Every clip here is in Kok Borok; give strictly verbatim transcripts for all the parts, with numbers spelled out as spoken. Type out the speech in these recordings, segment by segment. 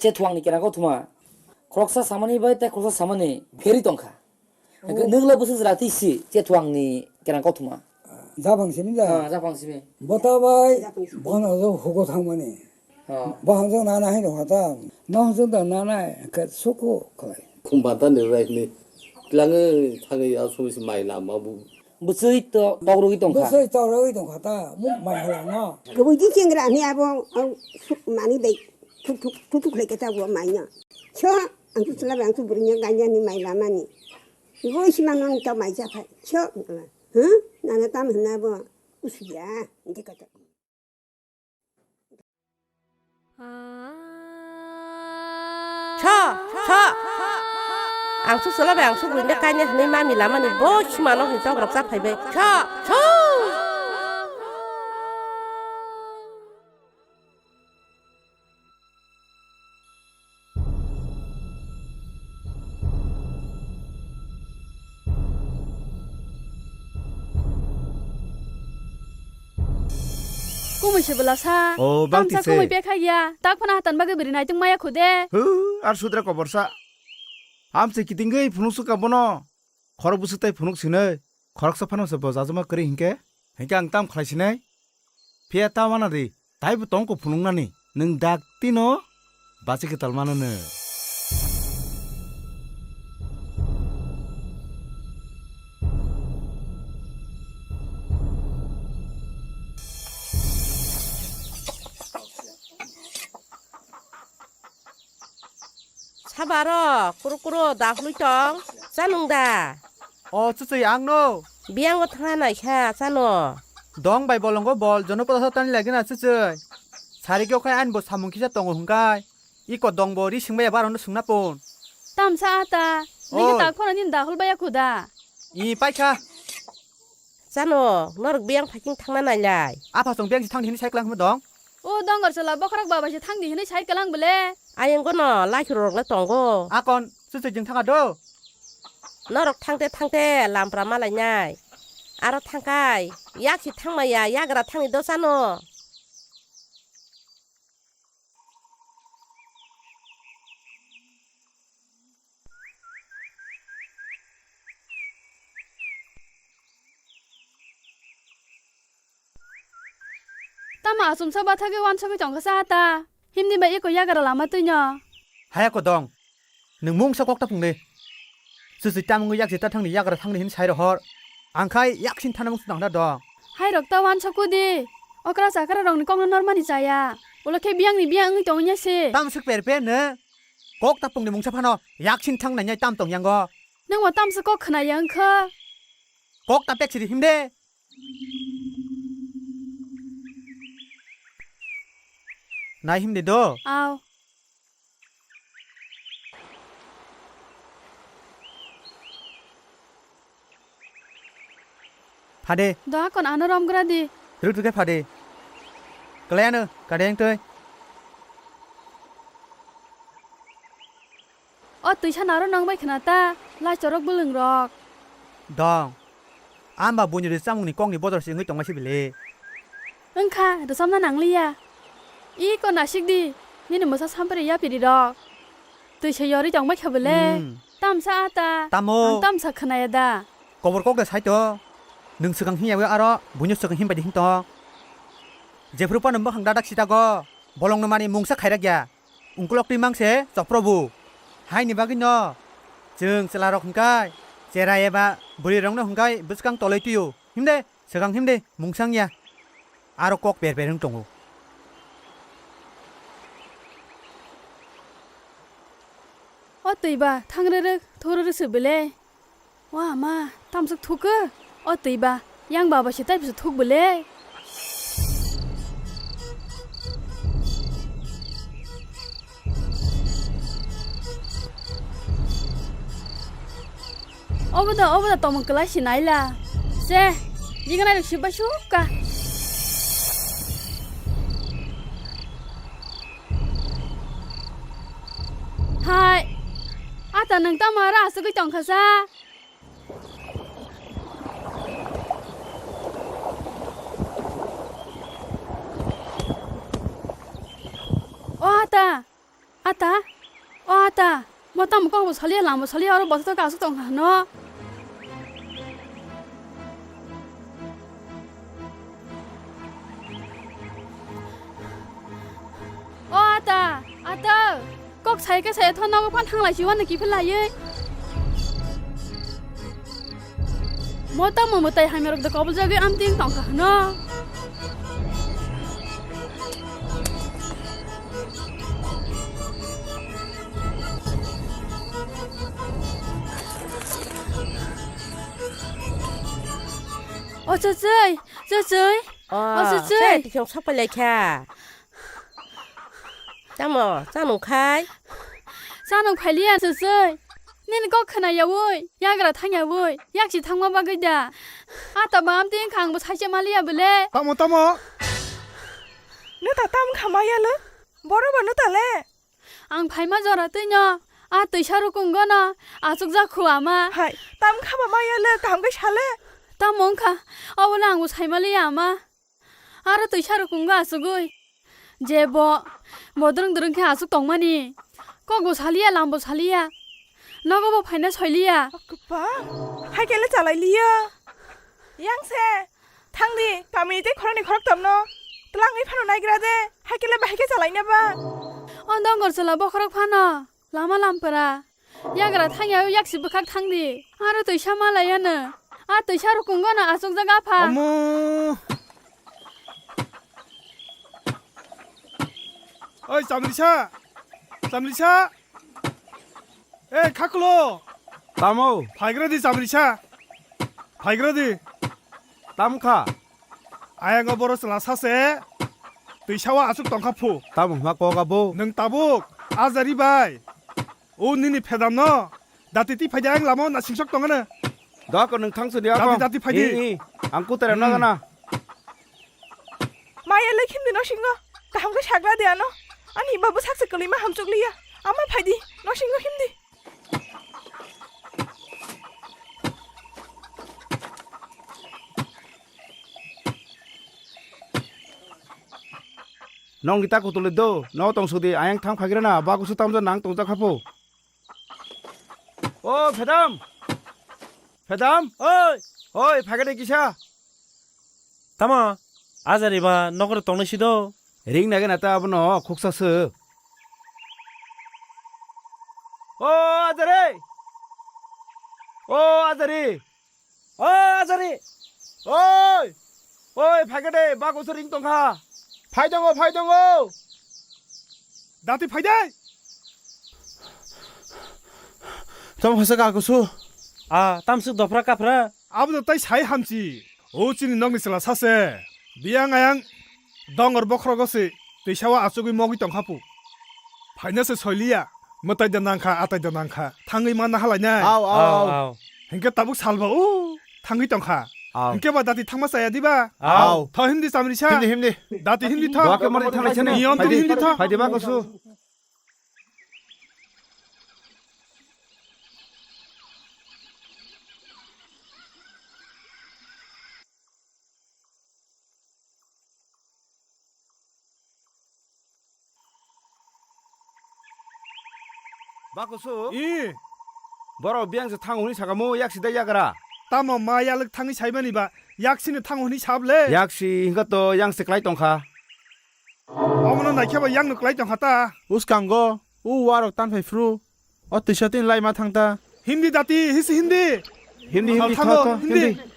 Chethuangni kerang kothoma. Khoroksa samani bai tei khoroksa samani pherwi tongkha. Hwnkhe nwngla bwswk jwra twi si Chethuangni kerang kothoma. Japhang simi da? Ah, japhang simi. Bota bai bono jo hugo thangmani. Ah. Bohong jwng nana hai rokha ta. Nohong jwng da nana khe suku khlai. Khum banta ni rai ni. Tlangwi thangwi aswk si mai lama bu. Bwswi to tokrogwi tongkha. Bwswi tokrogwi tongkha ta. Mu mai hala no. Kwbwi di chengra ni abo, o, suk mani bai. Thuk thuk thuk thuk khlai khe ta bo mai no. So, ang tu chwla bai ang tu bwrwi no gainani mai lamani. Bo sima no ta mai ja phai. So, huh? Nana tam hwnna bo. Usuya. Hindi ka ta. Cho, cho. Ang su sala bai ang su buinde kaine hwnwi mami lamani bo sima no hwnwi tok rok cha phaibai. Cho, cho. Kumui se bwlasa. O, bang tisa. Kumui pekha ya. Tak phana hatan bagwi bwrwi naitung maya khude. Hu, ar sudra koborsa. Amse kitingwi phunuk suka bono. Khorok bwswk tai phunuk sinai, khoroksa phano se bo jajama kwrwi hinkhe, hinkhe ang tam khlai sinai. Phiya ta wana di, taibo tongko phunuknani, nwng dak tino bachi kwtal mano nw. Sabo aro kuro kuro dakhulwi tong, chanung da? O chuchwi ang no. Biyango thangna naikha chano. Dong bai bolongo bol jono poda tani lagina chuchwi. Sari khe okhai ani bo samung kisa tongo hwnkhai. Iko dong bo ri singbai abo aro no swngna pon. Tamsa ata, nini Oi. Tak phano nini dakhul baya khuda. I paikha. Chano, norok biyang phaiking thangna nailai. Apha chwng biyang si thangdi hinwi sai kwlang hwnwi dong. O dongor chwla bokhorok baba se thangdi hinwi sai kwlang bwle. Ayang gono laikhuru rok le tongo. Akon, chuchwi jwng thanga do. Norok thangte thangte lampra malainai. Aro thangkai, yak si thangmaya, yagra thangni do chano. Tamo achomsa bathagwi wansugwi tongkha sa ta. Himni bai eko yagra lama twino. Haya ko dong. Nwng mungsa kok ta phungdi. Chuchwi tamungwi yak jeta thangni yagra thangni hin sai rohor. Angkhai yaksin thana mungsa tangda dong. Hai rok ta wansukudi. Okra chakra rokni kokno normani chaya. Ulo khe biyangni biyang wngwi tongya se. Tam swk per per no. Kok ta phungdi mungsa phano yaksin thang nai tam tong yango. Nwng bo tamsa kok khna ya wngkha. Kok ta pek sidi himde. Nai himde do. Aw. Phade. Do akon ano romgra di. Ruk ruk phade. Kaliano kadeng toi. O twisa naro nang bai khna ta, lai chorok bwlwng rok. Dong. Amba buini ri chamungni kokni bodol se wngwi tongma se bile. Wngkha, rwchapna nangliya. I ko nasik di, nini mwsa sampre yapiri rok. Twisa yorwi tongbai kha bwle. Hmm. Tamsa ata. Tamo? Ang tamsa khnaya da. Kobor kok de sai to. Nwng swkang himya aro buino swkang himbai di him to. Jephru pano mwkhang dadak sita go. Bolong no mani mungsa khairak ya. Ungkulok twi mang se chopro bu. Haini bagwi no chwng chwla rok hwnkhe chera eba bwrwi rok no hwnkhe bwskang toloi twi o. Himde, swkang himde, mungsang ya. Aro kok per per wng tongo. O twi ba, thang rwrwk, thung rwrwk se bwle. O ama, tamswk thukgo? O twi ba, yang baba se tai bisa thuk bwle. Obo da, obo da tomung kwlai se naila. Se, jinganai rok sibba sukka. Hai, ata nwng tamo aro asugwi tongkha sa? O ata, Ata, o ata, mo tamo kok bo saliya, lama saliya, oro bwswk aswk tong kha hwno. O ata, ata, kok sai khe sai tho, nogo phan thang lai si, uanw kiphil laiwi. Mo tamo mwtai hamya rok de kobol jagwi amtwing tong kha hwno. O Chuchwi, Chuchwi. O, o Chuchwi. Tei tong sak pai lai kha. Tamo, chanung khai? Chanung phailiya, Chuchwi. Nini kok khna yaui, yagra thang yaui, yaksi thangma bagwi da. Ata ba amtwing kha, ang bo saisa maliya bwle. Tamo, tamo? Nwta tam kha maya le? Boro ba nwta le? Ang phaima jora twino, a twisa rukungo no achukjak khu ama. Hai, tam kha ba maya le, kaham khe sa le? Tamo wngkha, obo le ang bo saimaliya ama. Aro twisa rukungo achugwi. Je bo, bodrong drong khe achuk tongmani. Kok bo saliya, lam bo saliya. Nogo bo phaina soiliya. O kwpal, hai khe le chalai liya. Yang se, thang di, kami tei khoroknwi khoroktham no. Twlangwi phano naigra de, hai khe le bahai khe chalaina ba. O dongor chwla bokhorok phano. Lama lampra. Yagra thangya yaksi bwkhak thangdi. Aro twisa malaiya no. A twisa rukungo no achukjak apha. Omo. Oi, Chamrisa. Chamrisa. Ei, Khakulo. Tamo? Phaigra di, Chamrisa. Phaigra di. Tam kha? Ayang o boro chwla sa se. Twisa o achuk tong kha phu. Tamo hwnma kok abo? Nwng tabuk, Ajari bai. O nini phedam no. Dati ti phaidi ayang lama o na singsok tong ano. Doko nwng thang sudi ako. Dati, dati phaidi. I, i. Ang kutere Hmm. nagana. Maya le khimdi nosingo. Kaham khe sagra de ano. Ani babu sakse kwlwi ma hamchuk liya. Ama phaidi. Nosingo khimdi. Nong gita kutulwi do, no tong sudi ayang thang phagira na, bagusu tamja nang tongja khapu. O, phedam! Phedam! Oi! Oi, phagade kisa! Tamo, Ajari ba nokre tongnai sido? Ring nage na ta abono khuksa se. O, Ajari! O, Ajari! O, Ajari! Oi! Oi, phai khe de, bago se ring tong kha. Phai tongo, phai tongo. Dati phai de. Tamo hasa ka kusu. A, tamsuk dopra kapra. Abo do tai sai hamchi. O chini nokni chwla sase. Biyang ayang dongor bokhrogo se. Twisao achugwi mogwi tong kha pu. Phaina se soiliya. Mwtai da nang kha, atai da nang kha. Thangwi manna halai nai. Au, au, Au, au. au. Hinkhe tabuk salba o thangwi tong kha. Au. Hinkhe ba dati thangma chaya diba? Au. Tho himdi chamrisa. Himdi, himdi. Dati himdi tho. Dua ke mari thanglai sene. Niyom twi himdi tho. Phaidi ba kusu. Ba kusu? I. Borok biyang se thango hwnwi saka mo, yaksi da yagra? Tamo ma yalwk thangwi saimani ba, yaksino thango hwnwi sab le? Yaksi hwnkha to yang se klai tong kha. Omono naikhe ba yangno klai tong kha ta. Uskango, u warok tan phai phru. O twisa tini laima thang ta. Hindi dati, hisi hindi. Hindi, hindi, Thango, tho, tho, hindi. hindi.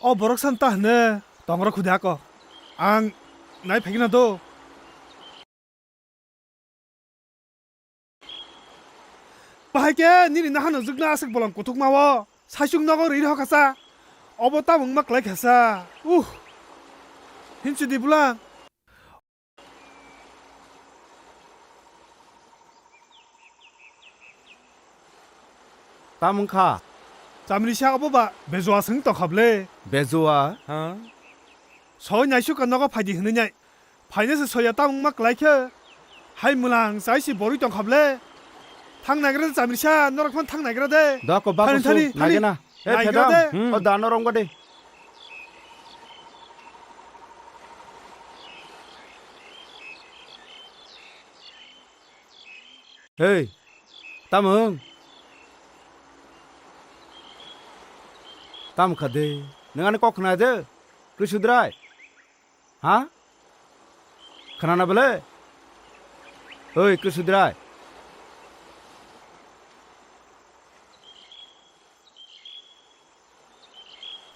O borok san ta hwne tongrok khudi ako. Ang nai phegina do. Bahai khe nini nahano jwkna aswk bolong kuthukma o. Saichung nogo rwi rw kha sa. Obo tamo wngma klai kha sa. Uh. Hinchidi bwla. Tamo wngkha? Chamrisa obo ba Bejua swng tongkha ble. Bejua? Ha? Soi naisuk ka nogo phaidi hwnwi nai. Phainase soya tamo wngma klai khe. Hai mwlang chai si borwi tong kha ble. Thang naigra de chamrisa, norok phano thang naigra de. Da ko ba Thani, kusu, thani, thani. Naigra na. E Naigra phedam. De. Hmm. O da norok de. Hei, tamo wng? Tamo kha de? Nwng ani kok khna de? Kwi sudrai? Ha? Khna na bole? Hei, kwi sudrai?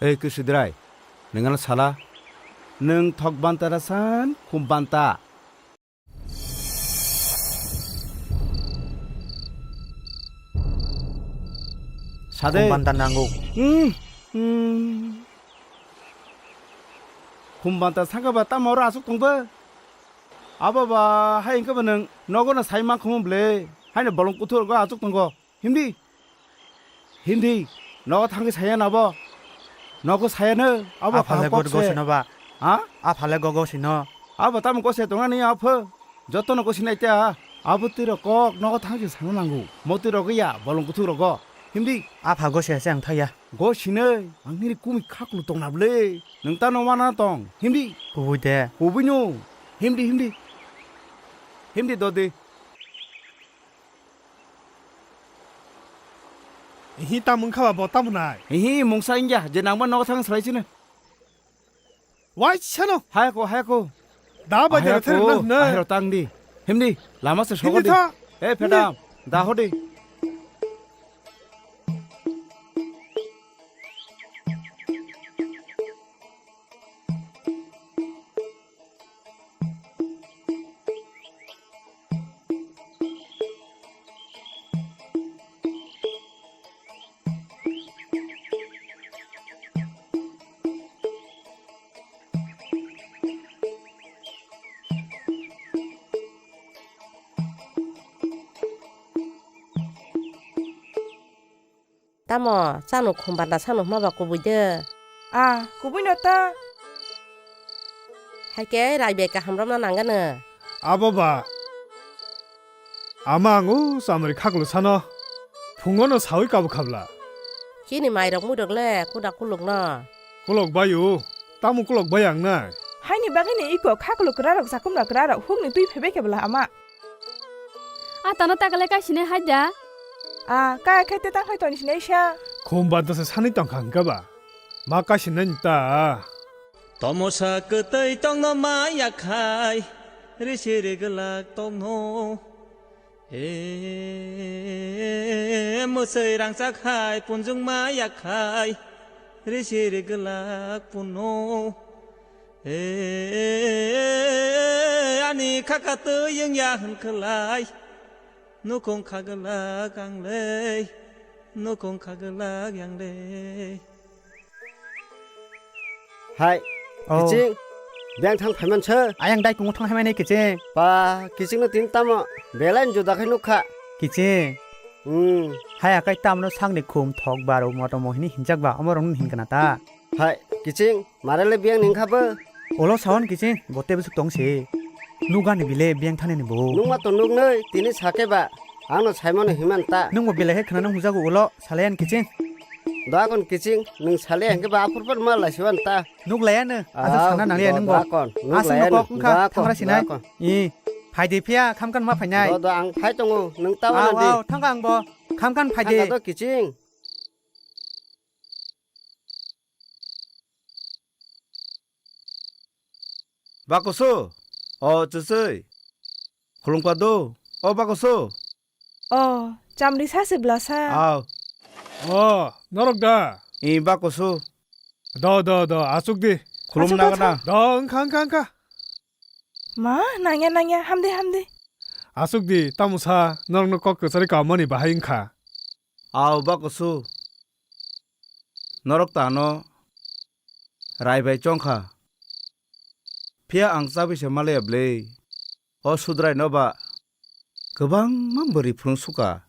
Hei, kwi sudrai? Nwng ano sala? Nwng thok banta da san, khum banta? Sade. Khum banta nango. Hmm, hmm. Khum banta saka ba tamo oro asuk tong ba? Abo ba hai engke ba nwng nogo no sai ma khumu ble. Hai no bolong kuthur go asuk tongo. Himdi. Himdi. Nogo thangwi saya nabo. Nogo saya no. Abo Aphale kok god se. Gosino ba. Ha? Aphale go gosino. Abo tamo gose tongani apho. Jotono gosinai ta. Abo twi rok kok nogo thangwi sana nango. Motwi rok ya bolong kuthuk rogo. Himdi. Apha gose se ang thaya. Gosinai. Ang nini kumi khaklu tongna ble. Nwng ta no mana tong. Himdi. Kubui de. Kubui no. Himdi, himdi. Himdi dodi. Ihi tamo wngkha ba bo tamo nai? Ihi mungsa wngya, je nangma nogo thang salai sino. Wai sano. Hai ko, hai ko. Da ba jara thero na na. Ahero tang di. Himdi, lama se sogo di. Himdi tha. Eh, phedam, da ho di. Tamo, chano khum banda sano hwnba kubui de? Ah, kubui no ta. Hai khe rai bai kaham romna nang gano. Abo ba. Ama ang o chamari khaklo sano. Phungo no saui kabo khabla. Chini mai rok mui rok le kuda kuluk no. Kulok bai o. Tamo kulok bai ang nai. Haini bagwi ni iko khaklo kwra rok chakum rok kwra rok huk ni twi phaibai khe bwla ama. A tano takale kai sinai hai da? A kai khai te tang khai toni sinai sa. Khum banta se sanai tong kha hwnkha ba. Ma kai sinai ta. Tomosa kwtwi tongno ma yakhai, risi rigwlak tongno. E mwswi rangchak hai punjung ma yakhai, risi rigwlak punno. E ani khaka twi wngya hwnkhlai, nukhung khagwlak ang lei, nukhung khagwlak yang lei. Hai, oh. Kiching, beng thang phaiman se. Ayang dai kungo thang hai mani kiching. Pa, kiching no tin tamo, belai juda khai nukha. Kiching. Hmm. Hai akai tamno sakni khum thok baro moto mohini hinjak ba, omo rong hin kana ta. Hai, kiching, mare le beng ning kha bo. Olo sawan kiching, bote besuk tong se. Nugani bile beng thani ni bo. Nung ma to nung nei, tini sake ba, ano saimano himan ta. Nung bo bile he khana nung hujago olo. Salaiyan kiching. Dakon kiching, nwng salaiya hwnkhe ba aphur phur ma laisiwan ta. Nuk laiya no, aswk sana nang liya nwng bo. Dakon, nuk laiya no. Aswk no kok wngkha, dakon, thangra sinai. Dakon. I, phaidi phiya, khamkan ma phainai. Do, do, ang phai tongo, nwng ta wana di. Aw, aw, thangka ang bo, khamkan phaidi. Thangka do kiching. Bakusu, o chuchwi. Khulumkha do, o bakusu. O, chamri sa se bwlasa. Aw. O, norok da? I bakusu. Do, do, do, achuk di. Khulum nang na. Do, wngkha, wngkha, wngkha. Ma, nangya, nangya, hamdi, hamdi. Achuk di, tamo sa, norokno kok kwchari kamani bahai wngkha. Aw, bakusu. Norok tano rai bai chongkha. Phiya ang chabwi se malaya bwle. O Sudrai no ba kwbangma bwrwi phunuk suka.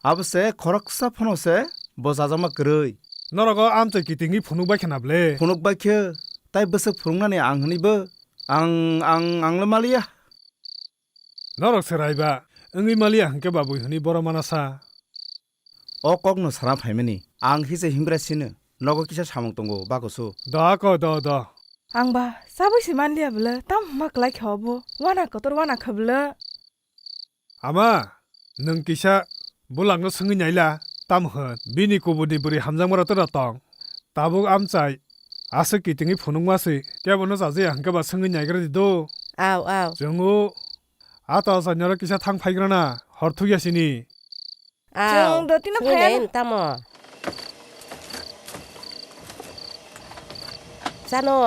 Abo se khoroksa phano se bo chajakma kwrwi. Norok o amchoi kitingwi phunuk bai khe na bwle? Phunuk bai khe, tai bwswk phunuknani ang hwnwi bo ang, ang, ang le maliya. Norok se raiba, wngwi maliya hwnkhe ba bui hwnwi boro mana sa. O kokno sana phaimani, ang hise himgra sino, nogo kisa samung tongo, bakosu. Da ko, da, da. Ang ba, sabui se manliya bwle, tam hwnma kwlai khe obo, wana kotor wana khe bwle. Ama, nwng kisa bulangno swngwi naila, tam hwn, bini kubuni bwrwi hamjakmarok tei tong. Tabuk amchai, aswk kitingwi phunukma se, kebono chajakya hwnkhe ba swngwi naigra di do. Aw, aw. Chwng o, a ta chainaro kisa thang phaigrana, hor thukya sini. Aw, chwng dotino swngwi phaiya nai no. Tamo. Chano.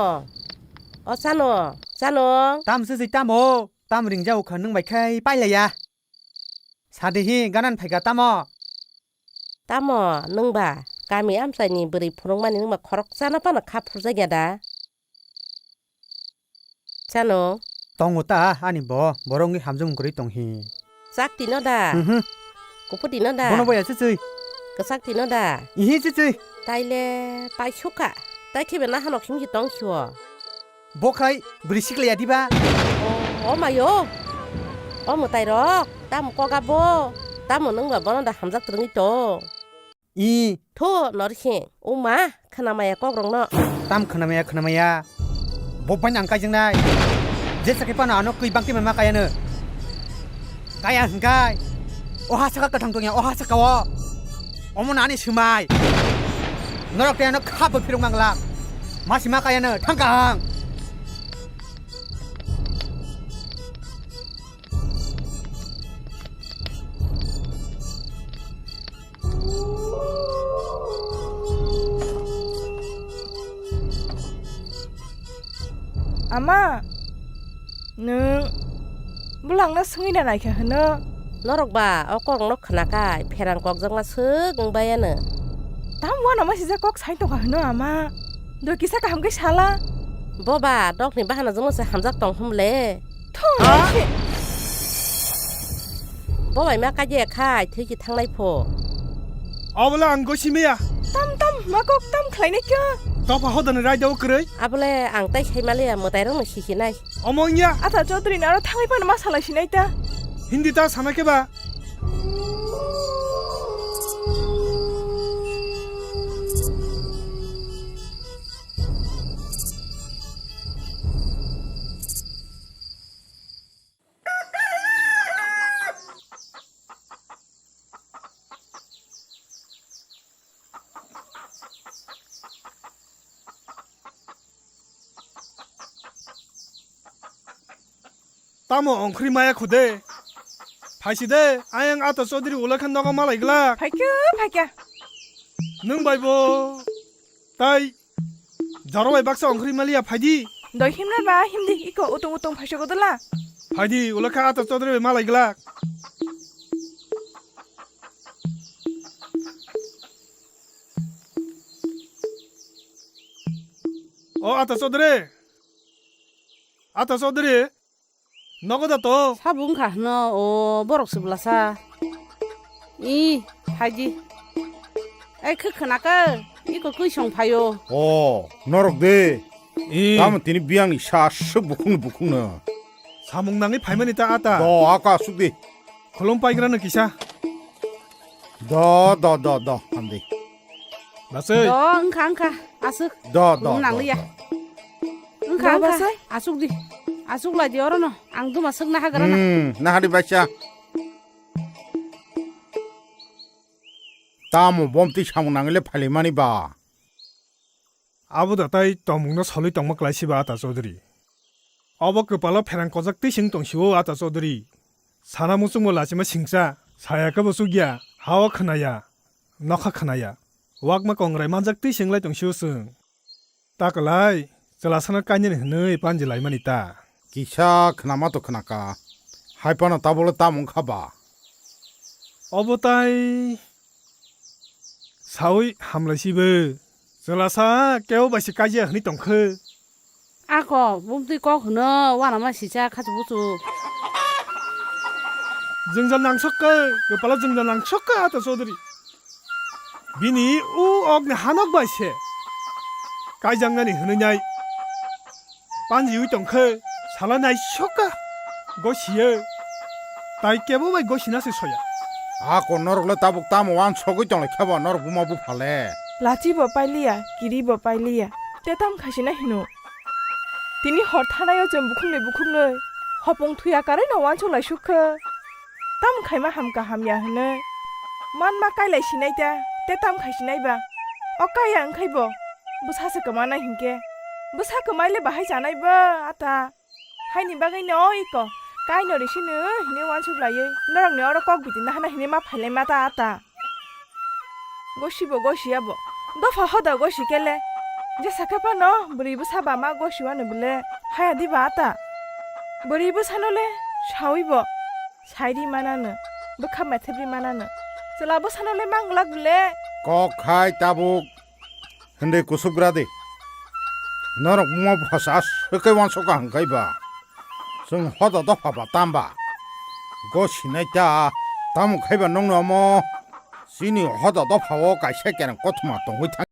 O chano. Chano. Tam se se tamo. Tam ringjao kha nwng bai khai pailaiya. Sadi hi ganan phaika tamo. Tamo nwng ba kami amchaini bwrwi phunukmani nwng ba khorok chana phano kha phurjakya da. Chano. Tongo ta ani bo, borok wngwi hamjak wngwi tong hi. Chak tino da? Mhm. Kuphu tino da? Bono boya chuchui. Kwchak tino da? Ihi chuchui. Taile paisukha. Tai khibe na hanok himhi tong sio. Bo khai bwrwi siklai ya diba? O, o mayo. O mwtai rok, tamo koga bo. Tamo nwng ba bono da hamjak twrwngwi tong. I. Tho, Norsing, o ma, khwnamaya kokrokno. Tam khwnamaya, khwnamaya. Bo bai nang kaijaknai. Jesa khe phano ano kwi bangti ma kayano. Kaya hwnkhe. O ha saka kwthang tongya, o ha saka o. Omo nani swmai. Norok tei ano khap bo phirok mangla. Ma sima kayano, thang kahang. Ama, nwng bwlangno swngwi na naikha hwno? Norok ba o kokno khwnakhai pherang kokjakma swk wng baiano. Tam uanama sijak kok sai tongkha hwno ama? Doi kisa kaham khe sala. Bo ba dokni bahanajwkno se hamjak tong hwnle. Thung. Ha? Bo bai ma kaiya khai thwi ki thanglai pho. Abole ang gosi meya. Tam tam ma kok tam khlainai kya? Topa hodani raida o kwrwi. Abole ang tai sai maliya mwtai rokno sisinai. Omo wngya. Ata Chaudhary ni aro thangwi phano ma salai sinai ta. Hindi ta sana khe ba? Tamo ongkhri maya khude? Phaisi de, ayang Ata Chaudhary ulakhan nogo malai glak. Phaikhe, phaikhe. Nwng bai bo tai jaro bai baksa ongkhri maliya phaidi. Doi himna ba himdi iko utung utung phaisok dula. Phaidi ulakha Ata Chaudhary bai malai glak. O Ata Chaudhary. Ata Chaudhary. Nogo da to? Sabo wngkha hwno, o borok se bwlasa. I, phaidi. Ai, khwkhwna khe, iko kwisong phaio. O, norok de. I. Tamo tini biyangni sa aswk bukhukno bukhukno. Samung nangwi phaimani ta ata. Do, aka aswk de. Khulum paigrano kisa. Do, do, do, do, hamdi. Basai. Do, wngkha, wngkha, aswk. Do, do, do, nangliya. Do. Wngkha, do, wngkha, basai. Aswk di. Aswk lai di orono. Ang duma swk naha grana. Hmm, naha di baisa. Tamo bomtwi samung nangile phailaimani ba? Abo da tai tongmungno solwi tongma kwlai siba Ata Chaudhary. Obo kwpalo pherang kojak twi sing tong sio Ata Chaudhary. Sana muchungmo lachima singcha, saya khe bo chukya, ha-o khwnaya, nokha khwnaya. Wakma kongrai manjak twi sing lai tong sio chwng. Ta kwlai, chwlasano kainani hwnwi panji laimani ta. Kisa khnama to khnaka. Hai phano tabukle tamo wngkha ba? Obo tai saui hamlaisibo. Chwlasa kebo bai se kaiya hwnwi tongkhe. Ako, bumtwi kok hwno, uanama sisa khachu buchu. Jwngjal nangsokka, kwpalo jwngjal nangsokka Ata Chaudhary. Bini u okni hanok bai se kaijaknani hwnwi nai panjiui tongkhe sala naisokka gosiyo. Tai kebo bai gosina se soya. Ako norok le tabuk tamo wansogwi tonglaikha bo norok buma bupha le. Lachi bo pailiya, kiri bo pailiya. Te tam khaisina hino. Tini hor thanaio chwng bukhuknwi bukhuknwi hopong thuya karwi no wansuk lai suk khe. Tam khaima hamka hamya hwnwi manma kailai sinai ta, te tam khai sinai ba. O kaya wngkhai bo bwsa se kwmanai hinkhe, bwsa kwmai le bahai chanai ba ata. Haini bagwi no iko kaino risi no hwnwi wansuk laiwi norokni oro kok biti nahana hwnwi ma phailai ma ta ata. Gosibo gosiya bo. Dopha hoda gosi kele. Jesa khe phano bwrwi bwsa bama gosiwano bwle haya diba ata. Bwrwi bwsano le sawi bo. Sairi manano. Bwkha methebri manano. Chwla bwsano le manglak bwle. Kok khai tabuk. Hwnwi kusugra di. Norok buma bupha sa swkhe wansukha hwnkhai ba. Chwng hoda dopha ba tamba. Gosinai ta. Tamo khai ba nokno omo. Chini hoda dopha o kaisa kereng kothoma tongwi thang.